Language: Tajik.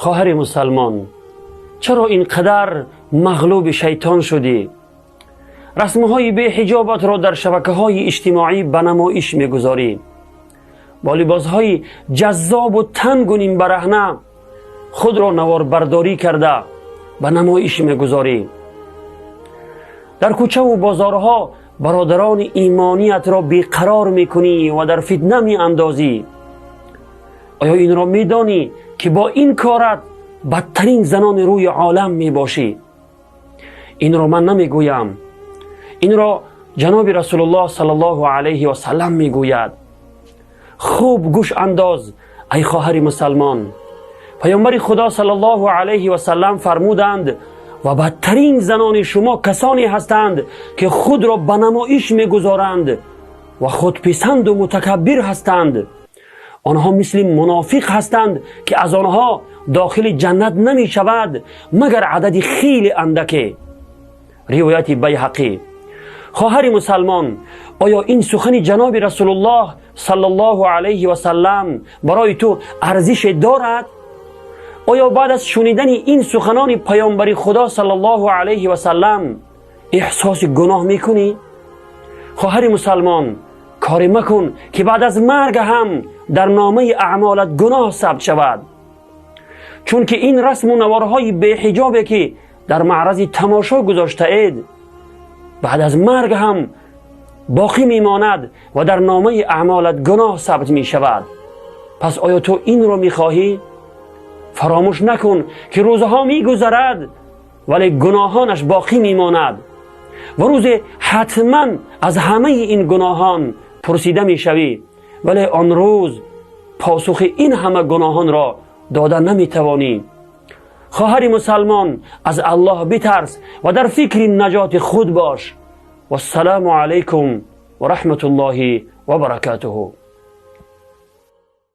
Хоҳари мусалмон, чаро ин қадар мағлуби шайтон шудӣ? Расмҳои беҳиҷобатро дар шабакаҳои иҷтимоӣ ба намоиш мегузорӣ. Бо либосҳои ҷаззобу тангу нимбараҳна худро наворбардорӣ карда ба намоиш мегузорӣ. Дар кӯчаву бозорҳо бародарони имониятро беқарор мекунӣ ва дар фитна меандозӣ. Оё инро медонӣ, ки бо ин корат бадтарин занони рӯи олам мебошӣ? Инро ман намегӯям, инро ҷаноби Расулуллоҳ саллаллоҳу алайҳи васаллам мегӯяд. Хуб гӯш андоз, ай хоҳари мусалмон. Паёмбари Худо саллаллоҳу алайҳи васаллам фармуданд: «Ва бадтарин занони шумо касоне ҳастанд, ки худро ба намоиш мегузоранд ва худписанду мутакаббир ҳастанд. Онҳо мисли мунофиқ ҳастанд, ки аз онҳо дохили ҷаннат намешавад, магар адади хеле андаке». Ривояти Байҳақӣ. Хоҳари мусалмон, оё ин сухани ҷаноби Расулуллоҳ саллаллоҳу алайҳи васаллам барои ту арзише дорад? Оё баъд аз шунидани ин суханони паёмбари Худо саллаллоҳу алайҳи васаллам эҳсоси гуноҳ мекунӣ? Хоҳари мусалмон, коре макун, ки баъд аз марг ҳам дар номаи аъмолат гуноҳ сабт шавад, чунки ин расму наворҳои беҳиҷобе, ки дар маърази тамошо гузоштаед, баъд аз марг ҳам боқӣ мемонад ва дар номаи аъмолат гуноҳ сабт мешавад. Пас оё ту инро мехоҳӣ? Фаромӯш накун, ки рӯзҳо мегузарад, вале гуноҳонаш боқӣ мемонад ва рӯзе ҳатман аз ҳамаи ин гуноҳон пурсида мешавӣ, вале он рӯз посухи ин ҳама гуноҳонро дода наметавонӣ. Хоҳари мусалмон, аз Аллоҳ битарс ва дар фикри наҷоти худ бош. Вассалому алайкум ва раҳматуллоҳи ва баракатуҳу.